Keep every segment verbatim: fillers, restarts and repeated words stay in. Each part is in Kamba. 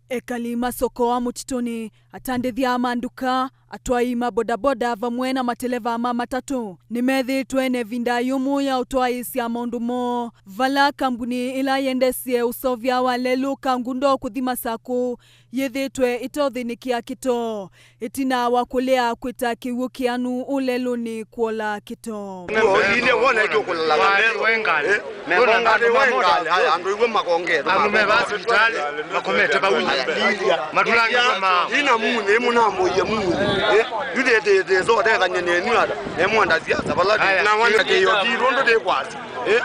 Ekali masoko a mũtitũnĩ, atandĩthya ma nduka, atwai ma bodaboda vamwe na mateleva ma matatũ nĩmethĩĩtwe na ĩvinda yũmũ ya ũtwaĩĩsya maũndũ moo, vala kambuni ĩla yendeesye ũseũvya wa lelũ ka Ngundo kũthi Masakũ yĩthĩĩtwe ĩteũthĩnĩkĩa kĩtoo, ĩtina wa kũlea kwĩta kĩw'ũ kĩanu ũlelũnĩ kwola kĩtoo. Ũilyĩ wona ĩkĩũkũlalaga metho. Eh, methonga nĩ we ngalĩ, aya andũ iwe makongetwe. Andũ me vaa sivitalĩ, makomete vau. Aya, matũlangĩtwe mao. Ina munĩ, mũnamũie munĩ. Eh, yu ndĩtĩtĩso ũtekany'a nenyu ata, nemwenda siasa vala. Aya. Na wana kĩyo kĩtũ ndũtĩkwasya. Eh,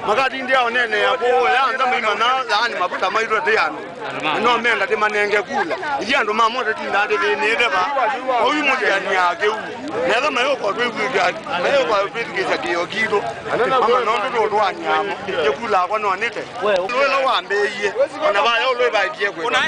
makatindĩa onene ya kũũ, ya nza maimana, yaani mavata maitũ atĩ andũ. No menda tĩmanenge kula. Ithyĩ andũ ma moto tindaa tĩthĩnĩte va. Oyu mũthĩanĩa kĩu. Netha mayũka twĩw'ĩkya, mayũka twĩthukĩsya kĩyo kitũ. Mama nondu tũtwanyamo. Nĩkula akwa nonĩte. Lwĩla wambĩie. Ona vaya ũlwĩ vaikie kwĩka.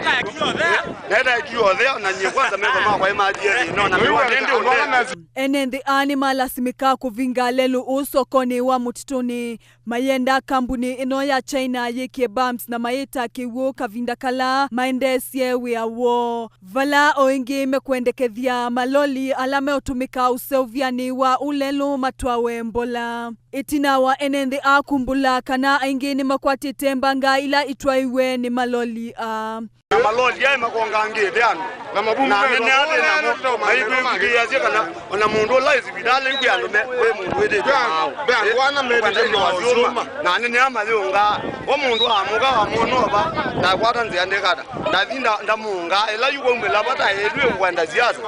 Netaekie othe, ona nyie kwanza meko makwa ĩmathie thĩna, ona mĩwa nĩndĩ ũndene. Ene nthĩ aa nĩmalasimĩka kũvinga lelũ ũũ sokonĩ wa mũtitũnĩ, mayenda kambuni ĩno ya China yĩkĩe bumps na mayĩta kĩw'ũ kavinda kala maendeesye wĩa woo, vala o ĩngĩ mekwendekethya maloli ala meũtũmĩka ũseũvyanĩ wa ũlelũ matwawe mbola. Ĩtina wa ene nthĩ aa kumbũla kana aingĩ nĩmakwatĩte mbanga ila itwaiwe nĩ maloli aa. Na maloli aĩ makongangĩte andũ. Na mabumu na anene atĩ namo maikwĩkĩĩasya kana ona mũndũ ũla wĩ sivitalĩ kwĩ andũ me, kwĩ mũndũ wĩtĩte maaũ. Be andũ ana metĩte maũsũma. Na anene aa mayũngaa. O mũndũ amũka wamwona ova, ndakwata nzĩa ndĩkata. Ndathi nda-, ndamũngaa. Ĩla yu waumĩla vata ĩlwĩ ũkwenda siasa,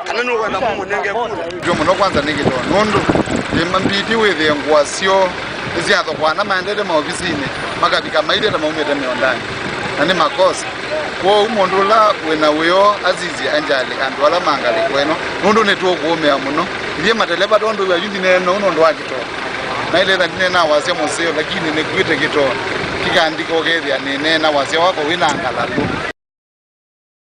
kana nũkwenda mũmũnenge kula. Ndio mũno kwanza nĩ kĩtoo, nũndũ nĩmambidi wĩthĩe ngũa syoo nĩsyathokwana maendete maovisinĩ, makavika mailye ta maumĩte mĩũndanĩ, na nĩ makosa. Kwoou mũndũ ũla wĩ na wĩoo asisye anjali andũ ala ma ngalĩko ĩno, nũndũ nĩtũkũũmĩa mũno. Ithyĩ mateleva tondũ wĩa yu ndineena ũu nũndũ wa kĩtoo. Nailĩtha ndineena wasya mũseo, lakini nĩkwĩte kĩtoo kĩkandika ũkethĩa nĩneena wasya wakwa wĩ na ngalalũ.